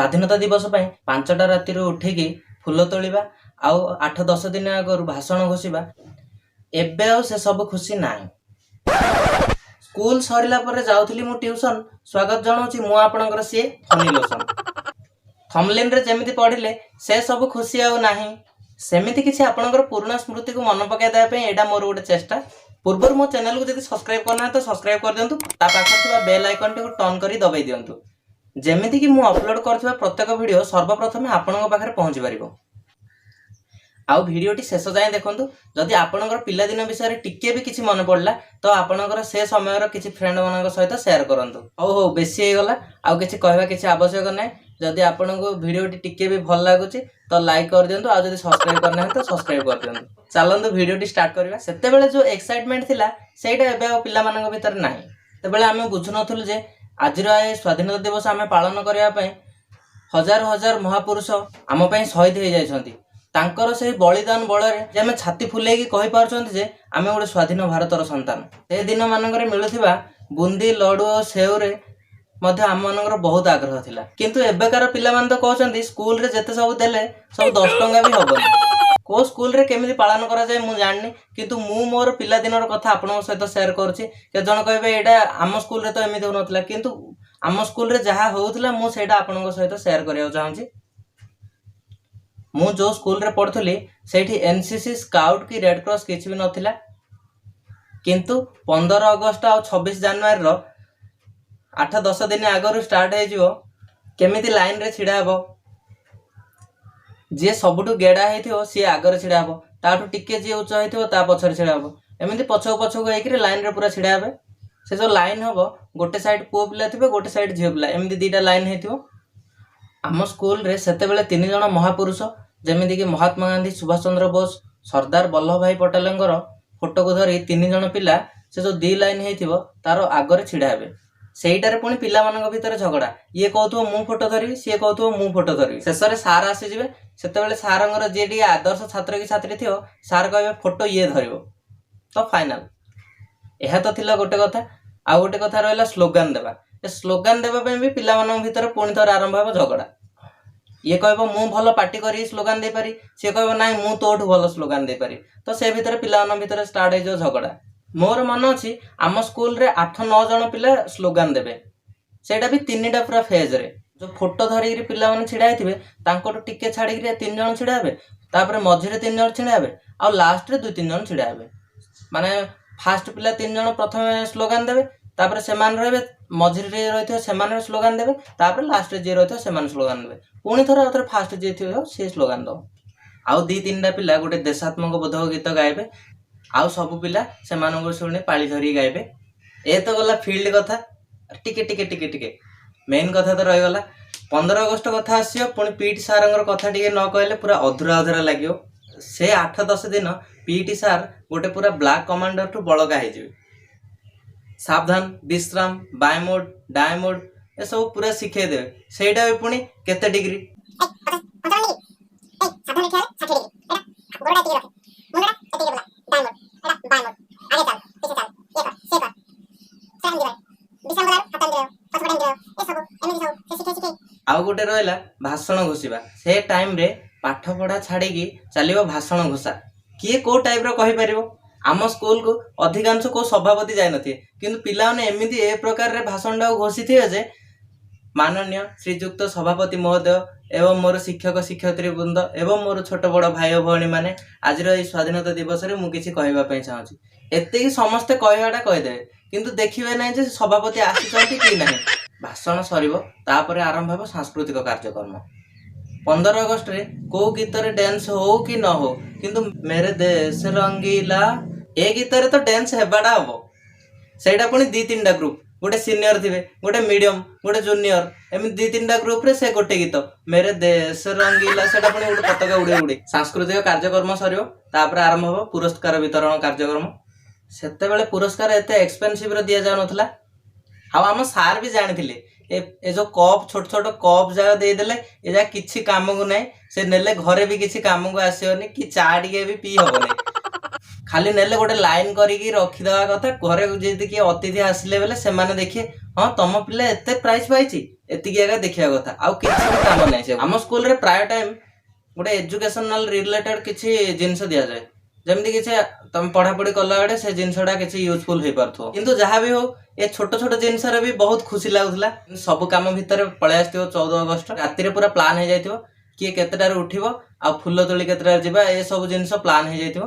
ସ୍ୱାଧୀନତା ଦିବସ ପାଇଁ 5ଟା ରାତିରୁ ଉଠିକି ଫୁଲ ତୋଳିବା ଆଉ 8-10 ଦିନ ଆଗରୁ ଭାଷଣ ଘୋଷିବା, ଏବେ ଆଉ ସେ ସବୁ ଖୁସି ନାହିଁ। ସ୍କୁଲ ସରିଲା ପରେ ଯାଉଥିଲି ମୁଁ ଟ୍ୟୁସନ। ସ୍ୱାଗତ ଜଣାଉଛି ମୁଁ ଆପଣଙ୍କର ସିଏ ଫନି ଲୋସନ। ଥମ୍ବନେଲରେ ଯେମିତି ପଢିଲେ, ସେ ସବୁ ଖୁସି ଆଉ ନାହିଁ, ସେମିତି କିଛି ଆପଣଙ୍କର ପୁରୁଣା ସ୍ମୃତିକୁ ମନେ ପକାଇ ଦେବା ପାଇଁ ଏଇଟା ମୋର ଗୋଟେ ଚେଷ୍ଟା। ପୂର୍ବରୁ ମୋ ଚ୍ୟାନେଲକୁ ଯଦି ସବସ୍କ୍ରାଇବ କରିନାହାନ୍ତି ତ ସବସ୍କ୍ରାଇବ କରିଦିଅନ୍ତୁ, ତା ପାଖରେ ଥିବା ବେଲ୍ ଆଇକନଟିକୁ ଟର୍ନ କରି ଦବାଇ ଦିଅନ୍ତୁ, ଯେମିତିକି ମୁଁ ଅପଲୋଡ କରୁଥିବା ପ୍ରତ୍ୟେକ ଭିଡ଼ିଓ ସର୍ବପ୍ରଥମେ ଆପଣଙ୍କ ପାଖରେ ପହଞ୍ଚି ପାରିବ। ଆଉ ଭିଡ଼ିଓଟି ଶେଷ ଯାଏଁ ଦେଖନ୍ତୁ। ଯଦି ଆପଣଙ୍କର ପିଲାଦିନ ବିଷୟରେ ଟିକେ ବି କିଛି ମନେ ପଡ଼ିଲା, ତ ଆପଣଙ୍କର ସେ ସମୟର କିଛି ଫ୍ରେଣ୍ଡ ମାନଙ୍କ ସହିତ ସେୟାର କରନ୍ତୁ। ହଉ ହଉ, ବେଶୀ ହେଇଗଲା, ଆଉ କିଛି କହିବା କିଛି ଆବଶ୍ୟକ ନାହିଁ। ଯଦି ଆପଣଙ୍କୁ ଭିଡ଼ିଓଟି ଟିକେ ବି ଭଲ ଲାଗୁଛି ତ ଲାଇକ୍ କରିଦିଅନ୍ତୁ, ଆଉ ଯଦି ସବସ୍କ୍ରାଇବ କରିନାହାନ୍ତି ତ ସବସ୍କ୍ରାଇବ କରିଦିଅନ୍ତୁ। ଚାଲନ୍ତୁ, ଭିଡ଼ିଓଟି ଷ୍ଟାର୍ଟ କରିବା। ସେତେବେଳେ ଯୋଉ ଏକ୍ସାଇଟମେଣ୍ଟ ଥିଲା, ସେଇଟା ଏବେ ଆଉ ପିଲାମାନଙ୍କ ଭିତରେ ନାହିଁ। ସେତେବେଳେ ଆମେ ବୁଝୁନଥିଲୁ ଯେ ଆଜିର ଏ ସ୍ୱାଧୀନତା ଦିବସ ଆମେ ପାଳନ କରିବା ପାଇଁ ହଜାର ହଜାର ମହାପୁରୁଷ ଆମ ପାଇଁ ଶହୀଦ ହେଇଯାଇଛନ୍ତି। ତାଙ୍କର ସେଇ ବଳିଦାନ ବଳରେ ଯେ ଆମେ ଛାତି ଫୁଲେଇକି କହିପାରୁଛନ୍ତି ଯେ ଆମେ ଗୋଟେ ସ୍ୱାଧୀନ ଭାରତର ସନ୍ତାନ। ସେ ଦିନମାନଙ୍କରେ ମିଳୁଥିବା ବୁନ୍ଦି, ଲଡୁ ଓ ସେଉରେ ମଧ୍ୟ ଆମମାନଙ୍କର ବହୁତ ଆଗ୍ରହ ଥିଲା। କିନ୍ତୁ ଏବେକାର ପିଲାମାନେ ତ କହୁଛନ୍ତି, ସ୍କୁଲରେ ଯେତେ ସବୁ ଦେଲେ ସବୁ 10 ଟଙ୍କା ବି ହବନି। କୋଉ ସ୍କୁଲରେ କେମିତି ପାଳନ କରାଯାଏ ମୁଁ ଜାଣିନି, କିନ୍ତୁ ମୁଁ ମୋର ପିଲାଦିନର କଥା ଆପଣଙ୍କ ସହିତ ସେୟାର କରୁଛି। କେତେ ଜଣ କହିବେ, ଏଇଟା ଆମ ସ୍କୁଲରେ ତ ଏମିତି ହଉନଥିଲା। କିନ୍ତୁ ଆମ ସ୍କୁଲରେ ଯାହା ହଉଥିଲା, ମୁଁ ସେଇଟା ଆପଣଙ୍କ ସହିତ ସେୟାର କରିବାକୁ ଚାହୁଁଛି। ମୁଁ ଯୋଉ ସ୍କୁଲରେ ପଢୁଥିଲି, ସେଇଠି ଏନସିସି, ସ୍କାଉଟ କି ରେଡ୍ କ୍ରସ୍ କିଛି ବି ନଥିଲା। କିନ୍ତୁ 15 ଅଗଷ୍ଟ ଆଉ 26 ଜାନୁଆରୀର 8-10 ଦିନ ଆଗରୁ ଷ୍ଟାର୍ଟ ହେଇଯିବ କେମିତି ଲାଇନରେ ଛିଡ଼ା ହବ। ଯିଏ ସବୁଠୁ ଗେଡ଼ା ହେଇଥିବ, ସିଏ ଆଗରେ ଛିଡ଼ା ହବ। ତାଠୁ ଟିକେ ଯିଏ ଉଚ୍ଚ ହେଇଥିବ, ତା ପଛରେ ଛିଡ଼ା ହବ। ଏମିତି ପଛକୁ ପଛକୁ ହେଇକିରି ଲାଇନରେ ପୁରା ଛିଡ଼ା ହେବେ। ସେ ଯୋଉ ଲାଇନ ହବ, ଗୋଟେ ସାଇଡ୍ ପୁଅ ପିଲା ଥିବେ, ଗୋଟେ ସାଇଡ୍ ଝିଅ ପିଲା, ଏମିତି ଦିଟା ଲାଇନ ହେଇଥିବ। ଆମ ସ୍କୁଲରେ ସେତେବେଳେ ତିନି ଜଣ ମହାପୁରୁଷ, ଯେମିତିକି ମହାତ୍ମା ଗାନ୍ଧୀ, ସୁଭାଷ ଚନ୍ଦ୍ର ବୋଷ, ସର୍ଦ୍ଦାର ବଲ୍ଲଭ ଭାଇ ପଟେଲଙ୍କର ଫଟୋକୁ ଧରି ତିନି ଜଣ ପିଲା ସେ ଯୋଉ ଦି ଲାଇନ ହେଇଥିବ, ତାର ଆଗରେ ଛିଡ଼ା ହେବେ। ସେଇଟାରେ ପୁଣି ପିଲାମାନଙ୍କ ଭିତରେ ଝଗଡ଼ା। ଇଏ କହୁଥିବ ମୁଁ ଫଟୋ ଧରିବି, ସିଏ କହୁଥିବ ମୁଁ ଫଟୋ ଧରିବି। ଶେଷରେ ସାର୍ ଆସିଯିବେ। ସେତେବେଳେ ସାରଙ୍କର ଯିଏ ଟିକେ ଆଦର୍ଶ ଛାତ୍ର କି ଛାତ୍ରୀ ଥିବ, ସାର୍ କହିବେ ଫଟୋ ଇଏ ଧରିବ, ତ ଫାଇନାଲ। ଏହା ତ ଥିଲା ଗୋଟେ କଥା। ଆଉ ଗୋଟେ କଥା ରହିଲା ସ୍ଲୋଗାନ ଦେବା। ଏ ସ୍ଲୋଗାନ ଦେବା ପାଇଁ ବି ପିଲାମାନଙ୍କ ଭିତରେ ପୁଣି ଥରେ ଆରମ୍ଭ ହେବ ଝଗଡ଼ା। ଇଏ କହିବ ମୁଁ ଭଲ ପାଟି କରି ସ୍ଲୋଗାନ ଦେଇପାରିବି, ସିଏ କହିବ ନାଇଁ, ମୁଁ ତୋଠୁ ଭଲ ସ୍ଲୋଗାନ ଦେଇପାରିବି। ତ ସେ ଭିତରେ ପିଲାମାନଙ୍କ ଭିତରେ ଷ୍ଟାର୍ଟ ହେଇଯିବ ଝଗଡ଼ା। ମୋର ମନେ ଅଛି, ଆମ ସ୍କୁଲରେ 8-9 ଜଣ ପିଲା ସ୍ଲୋଗାନ ଦେବେ। ସେଇଟା ବି ତିନିଟା ପୁରା ଫେଜରେ। ଯୋଉ ଫଟୋ ଧରିକିରି ପିଲାମାନେ ଛିଡ଼ା ହେଇଥିବେ, ତାଙ୍କଠୁ ଟିକେ ଛାଡ଼ିକିରି ତିନି ଜଣ ଛିଡ଼ା ହେବେ, ତାପରେ ମଝିରେ ତିନି ଜଣ ଛିଡ଼ା ହେବେ, ଆଉ ଲାଷ୍ଟରେ ଦୁଇ ତିନି ଜଣ ଛିଡ଼ା ହେବେ। ମାନେ ଫାଷ୍ଟ ପିଲା ତିନି ଜଣ ପ୍ରଥମେ ସ୍ଲୋଗାନ ଦେବେ, ତାପରେ ସେମାନେ ରହିବେ, ମଝିରେ ଯିଏ ରହିଥିବ ସେମାନେ ସ୍ଲୋଗାନ ଦେବେ, ତାପରେ ଲାଷ୍ଟରେ ଯିଏ ରହିଥିବ ସେମାନେ ସ୍ଲୋଗାନ ଦେବେ। ପୁଣି ଥରେ ଆଉ ଥରେ ଫାଷ୍ଟ ଯିଏ ଥିବ ସିଏ ସ୍ଲୋଗାନ ଦେବ। ଆଉ ଦି ତିନିଟା ପିଲା ଗୋଟେ ଦେଶାତ୍ମକ ବୋଧକ ଗୀତ ଗାଇବେ, ଆଉ ସବୁ ପିଲା ସେମାନଙ୍କୁ ଶୁଣି ପାଳି ଧରିକି ଗାଇବେ। ଏ ତ ଗଲା ଫିଲ୍ଡ କଥା। ଟିକେ ଟିକେ ଟିକେ ଟିକେ ମେନ୍ କଥା ତ ରହିଗଲା। 15 ଅଗଷ୍ଟ କଥା ଆସିବ, ପୁଣି ପିଟି ସାରଙ୍କର କଥା ଟିକେ ନ କହିଲେ ପୁରା ଅଧୁରା ଅଧୁରା ଲାଗିବ। ସେ 8-10 ଦିନ ପିଟି ସାର୍ ଗୋଟେ ପୁରା ବ୍ଲାକ୍ କମାଣ୍ଡରଠୁ ବଳକା ହେଇଯିବେ। ସାବଧାନ, ବିଶ୍ରାମ, ବାଏଁ ମୋଡ, ଡାଏଁ ମୋଡ, ଏସବୁ ପୁରା ଶିଖେଇ ଦେବେ। ସେଇଟା ବି ପୁଣି କେତେ ଡିଗ୍ରୀ। 55 ଡିଗ୍ରୀ। ଏଇ ସାବଧାନ, ଠିଆ ହେଲେ 60 ଡିଗ୍ରୀ। ଏଟା ଗୋଡଟା ଏତିକି ରଖେ, ମୁଣ୍ଡଟା ଏତିକି ବୁଲା, ଡାଏଁ ମୋଡ, ଏଟା ବାଏଁ ମୋଡ, ଆଗେ ଚାଲ, ପିଛେ ଚାଲ, ଇଏ କର, ସିଏ କର, ସେଟା ଏମିତି ରହେ। ବିଶ୍ରାମ କଲାବେଳକୁ ହାତ ଏମିତି ରହିବ, ପଛପଟେ ଏମିତି ରହିବ, ଏସବୁ ଏମିତି ସବୁ ସେ ଶିଖେଇ ଶିଖେଇ। ଆଉ ଗୋଟେ ରହିଲା ଭାଷଣ ଘୋଷିବା। ସେ ଟାଇମରେ ପାଠ ପଢା ଛାଡ଼ିକି ଚାଲିବ ଭାଷଣ ଘୋଷା, କିଏ କୋଉ ଟାଇପର କହିପାରିବ। ଆମ ସ୍କୁଲକୁ ଅଧିକାଂଶ କୋଉ ସଭାପତି ଯାଇନଥିବେ, କିନ୍ତୁ ପିଲାମାନେ ଏମିତି ଏ ପ୍ରକାରରେ ଭାଷଣଟାକୁ ଘୋଷିଥିବେ ଯେ, ମାନନୀୟ ଶ୍ରୀଯୁକ୍ତ ସଭାପତି ମହୋଦୟ ଏବଂ ମୋର ଶିକ୍ଷକ ଶିକ୍ଷୟିତ୍ରୀ ବୃନ୍ଦ ଏବଂ ମୋର ଛୋଟ ବଡ଼ ଭାଇ ଓ ଭଉଣୀମାନେ, ଆଜିର ଏଇ ସ୍ୱାଧୀନତା ଦିବସରେ ମୁଁ କିଛି କହିବା ପାଇଁ ଚାହୁଁଛି। ଏତିକି ସମସ୍ତେ କହିବାଟା କହିଦେବେ, କିନ୍ତୁ ଦେଖିବେ ନାହିଁ ଯେ ସଭାପତି ଆସିଛନ୍ତି କି ନାହିଁ। ଭାଷଣ ସରିବ, ତାପରେ ଆରମ୍ଭ ହେବ ସାଂସ୍କୃତିକ କାର୍ଯ୍ୟକ୍ରମ। 15 ଅଗଷ୍ଟରେ କୋଉ ଗୀତରେ ଡ୍ୟାନ୍ସ ହଉ କି ନ ହଉ, କିନ୍ତୁ ମେରେ ଦେଶ ରଙ୍ଗିଲା ଏ ଗୀତରେ ତ ଡ୍ୟାନ୍ସ ହେବାଟା ହବ। ସେଇଟା ପୁଣି ଦି ତିନିଟା ଗ୍ରୁପ। ଗୋଟେ ସିନିୟର ଥିବେ, ଗୋଟେ ମିଡିୟମ, ଗୋଟେ ଜୁନିୟର, ଏମିତି ଦି ତିନିଟା ଗ୍ରୁପରେ ସେ ଗୋଟେ ଗୀତ ମେରେ ଦେଶ ରଙ୍ଗିଲା, ସେଇଟା ପୁଣି ଗୋଟେ ପତାକା ଉଡେଇ ଉଡେଇ। ସାଂସ୍କୃତିକ କାର୍ଯ୍ୟକ୍ରମ ସରିବ, ତାପରେ ଆରମ୍ଭ ହବ ପୁରସ୍କାର ବିତରଣ କାର୍ଯ୍ୟକ୍ରମ। ସେତେବେଳେ ପୁରସ୍କାର ଏତେ ଏକ୍ସପେନ୍ସିଭର ଦିଆଯାଉନଥିଲା। ଆଉ ଆମ ସାର୍ ବି ଜାଣିଥିଲେ, ଏ ଏ ଯୋଉ କପ୍, ଛୋଟ ଛୋଟ କପ୍ ଯାକ ଦେଇଦେଲେ ଏ ଯାକ କିଛି କାମକୁ ନାହିଁ। ସେ ନେଲେ ଘରେ ବି କିଛି କାମକୁ ଆସିବନି କି ଚା ଟିକେ ବି ପିଇ ହବନି। ଖାଲି ନେଲେ ଗୋଟେ ଲାଇନ୍ କରିକି ରଖିଦେବା କଥା। ଘରେ ଯଦି କିଏ ଅତିଥି ଆସିଲେ ବେଲେ ସେମାନେ ଦେଖିବେ, ହଁ, ତମ ପିଲା ଏତେ ପ୍ରାଇଜ୍ ପାଇଛି, ଏତିକି ଏକା ଦେଖିବା କଥା, ଆଉ କିଛି ବି କାମ ନାହିଁ ସେ। ଆମ ସ୍କୁଲରେ ପ୍ରାୟ ଟାଇମ୍ ଗୋଟେ ଏଜୁକେସନାଲ ରିଲେଟେଡ୍ କିଛି ଜିନିଷ ଦିଆଯାଏ, ଯେମିତି କିଛି ତମେ ପଢାପଢି କଲା ବେଳେ ସେ ଜିନିଷଟା କିଛି ୟୁଜଫୁଲ ହେଇପାରୁଥିବ। କିନ୍ତୁ ଯାହା ବି ହଉ, ଏ ଛୋଟ ଛୋଟ ଜିନିଷରେ ବି ବହୁତ ଖୁସି ଲାଗୁଥିଲା। ସବୁ କାମ ଭିତରେ ପଳେଇ ଆସିଥିବ 14 ଅଗଷ୍ଟ, ରାତିରେ ପୁରା ପ୍ଲାନ୍ ହେଇଯାଇଥିବ, କିଏ କେତେଟାରେ ଉଠିବ ଆଉ ଫୁଲ ତୋଳି କେତେଟାରେ ଯିବା, ଏସବୁ ଜିନିଷ ପ୍ଲାନ୍ ହେଇଯାଇଥିବ।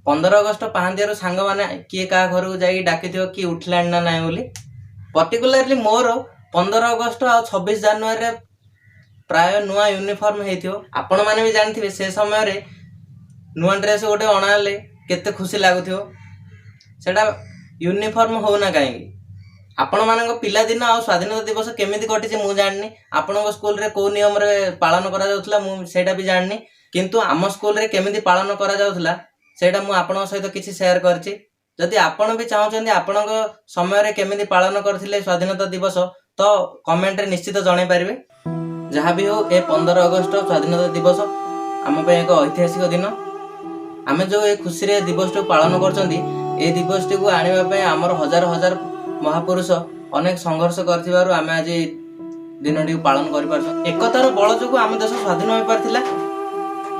15 ଅଗଷ୍ଟ ପାହାନ୍ତିଆରୁ ସାଙ୍ଗମାନେ କିଏ କାହା ଘରକୁ ଯାଇକି ଡାକିଥିବ କିଏ ଉଠିଲାଣି ନା ନାହିଁ ବୋଲି। ପର୍ଟିକୁଲାରଲି ମୋର 15 ଅଗଷ୍ଟ ଆଉ 26 ଜାନୁଆରୀରେ ପ୍ରାୟ ନୂଆ ୟୁନିଫର୍ମ ହେଇଥିବ। ଆପଣମାନେ ବି ଜାଣିଥିବେ, ସେ ସମୟରେ ନୂଆ ଡ୍ରେସ୍ ଗୋଟେ ଅଣାହେଲେ କେତେ ଖୁସି ଲାଗୁଥିବ, ସେଇଟା ୟୁନିଫର୍ମ ହଉ ନା କାହିଁକି। ଆପଣମାନଙ୍କ ପିଲାଦିନ ଆଉ ସ୍ୱାଧୀନତା ଦିବସ କେମିତି କଟିଛି ମୁଁ ଜାଣିନି। ଆପଣଙ୍କ ସ୍କୁଲରେ କୋଉ ନିୟମରେ ପାଳନ କରାଯାଉଥିଲା, ମୁଁ ସେଇଟା ବି ଜାଣିନି। କିନ୍ତୁ ଆମ ସ୍କୁଲରେ କେମିତି ପାଳନ କରାଯାଉଥିଲା, ସେଇଟା ମୁଁ ଆପଣଙ୍କ ସହିତ କିଛି ସେୟାର କରିଛି। ଯଦି ଆପଣ ବି ଚାହୁଁଛନ୍ତି ଆପଣଙ୍କ ସମୟରେ କେମିତି ପାଳନ କରିଥିଲେ ସ୍ୱାଧୀନତା ଦିବସ, ତ କମେଣ୍ଟରେ ନିଶ୍ଚିତ ଜଣାଇ ପାରିବେ। ଯାହା ବି ହଉ, ଏ 15 ଅଗଷ୍ଟ ସ୍ୱାଧୀନତା ଦିବସ ଆମ ପାଇଁ ଏକ ଐତିହାସିକ ଦିନ। ଆମେ ଯେଉଁ ଏ ଖୁସିରେ ଏ ଦିବସଟିକୁ ପାଳନ କରୁଛନ୍ତି, ଏ ଦିବସଟିକୁ ଆଣିବା ପାଇଁ ଆମର ହଜାର ହଜାର ମହାପୁରୁଷ ଅନେକ ସଂଘର୍ଷ କରିଥିବାରୁ ଆମେ ଆଜି ଏଇ ଦିନଟିକୁ ପାଳନ କରିପାରୁଛୁ। ଏକତାର ବଳ ଯୋଗୁଁ ଆମ ଦେଶ ସ୍ୱାଧୀନ ହୋଇପାରିଥିଲା।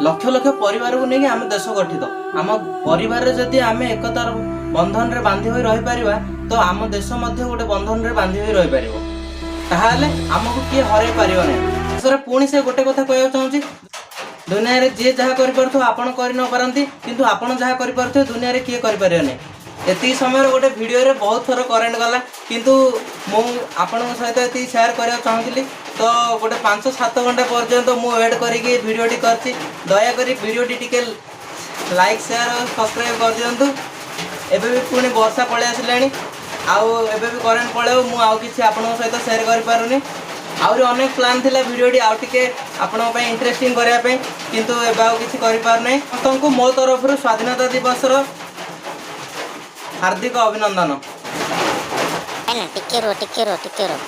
ଲକ୍ଷ ଲକ୍ଷ ପରିବାରକୁ ନେଇକି ଆମ ଦେଶ ଗଠିତ। ଆମ ପରିବାରରେ ଯଦି ଆମେ ଏକତାର ବନ୍ଧନରେ ବାନ୍ଧି ହୋଇ ରହିପାରିବା, ତ ଆମ ଦେଶ ମଧ୍ୟ ଗୋଟେ ବନ୍ଧନରେ ବାନ୍ଧି ହୋଇ ରହିପାରିବ। ତାହେଲେ ଆମକୁ କିଏ ହରାଇ ପାରିବ ନାହିଁ। ଶେଷରେ ପୁଣି ସେ ଗୋଟେ କଥା କହିବାକୁ ଚାହୁଁଛି, ଦୁନିଆରେ ଯିଏ ଯାହା କରିପାରୁଥିବ ଆପଣ କରି ନ ପାରନ୍ତି, କିନ୍ତୁ ଆପଣ ଯାହା କରିପାରୁଥିବେ ଦୁନିଆରେ କିଏ କରିପାରିବ ନାହିଁ। ଏତିକି ସମୟରେ ଗୋଟେ ଭିଡ଼ିଓରେ ବହୁତ ଥର କରେଣ୍ଟ ଗଲା, କିନ୍ତୁ ମୁଁ ଆପଣଙ୍କ ସହିତ ଏତିକି ସେୟାର କରିବାକୁ ଚାହୁଁଥିଲି। ତ ଗୋଟେ 5-7 ଘଣ୍ଟା ପର୍ଯ୍ୟନ୍ତ ମୁଁ ୱେଟ୍ କରିକି ଭିଡ଼ିଓଟି କରିଛି। ଦୟାକରି ଭିଡ଼ିଓଟି ଟିକେ ଲାଇକ୍, ସେୟାର ଆଉ ସବସ୍କ୍ରାଇବ୍ କରିଦିଅନ୍ତୁ। ଏବେ ବି ପୁଣି ବର୍ଷା ପଳେଇ ଆସିଲାଣି ଆଉ ଏବେ ବି କରେଣ୍ଟ ପଳେଇବ। ମୁଁ ଆଉ କିଛି ଆପଣଙ୍କ ସହିତ ସେୟାର କରିପାରୁନି। ଆହୁରି ଅନେକ ପ୍ଲାନ୍ ଥିଲା ଭିଡ଼ିଓଟି ଆଉ ଟିକେ ଆପଣଙ୍କ ପାଇଁ ଇଣ୍ଟରେଷ୍ଟିଂ କରିବା ପାଇଁ, କିନ୍ତୁ ଏବେ ଆଉ କିଛି କରିପାରୁନାହିଁ। ସମସ୍ତଙ୍କୁ ମୋ ତରଫରୁ ସ୍ୱାଧୀନତା ଦିବସର ହାର୍ଦ୍ଦିକ ଅଭିନନ୍ଦନ। ନା, ଟିକେ ରୁହ, ଟିକେ ରୁହ, ଟିକେ ରୁହ।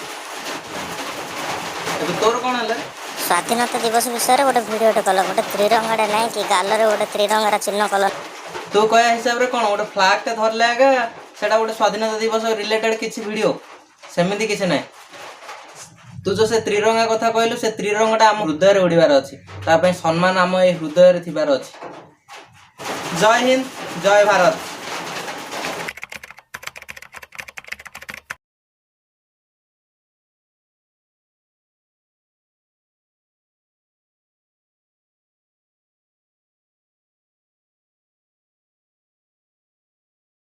ଏବେ ତୋର କ'ଣ ହେଲା? ସ୍ୱାଧୀନତା ଦିବସ ବିଷୟରେ ଗୋଟେ ଭିଡ଼ିଓଟେ କଲ, ଗୋଟେ ତ୍ରିରଙ୍ଗାଟେ ନାହିଁ କି, ଗାଲରେ ଗୋଟେ ତ୍ରିରଙ୍ଗାର ଚିହ୍ନ କଲ। ତୁ କହିବା ହିସାବରେ କ'ଣ ଗୋଟେ ଫ୍ଲାଗଟା ଧରିଲେ ଆଗା ସେଇଟା ଗୋଟେ ସ୍ୱାଧୀନତା ଦିବସ ରିଲେଟେଡ୍ କିଛି ଭିଡ଼ିଓ? ସେମିତି କିଛି ନାହିଁ। ତୁ ଯୋଉ ସେ ତ୍ରିରଙ୍ଗା କଥା କହିଲୁ, ସେ ତ୍ରିରଙ୍ଗାଟା ଆମ ହୃଦୟରେ ଉଡ଼ିବାର ଅଛି। ତା ପାଇଁ ସମ୍ମାନ ଆମ ଏଇ ହୃଦୟରେ ଥିବାର ଅଛି। ଜୟ ହିନ୍ଦ, ଜୟ ଭାରତ।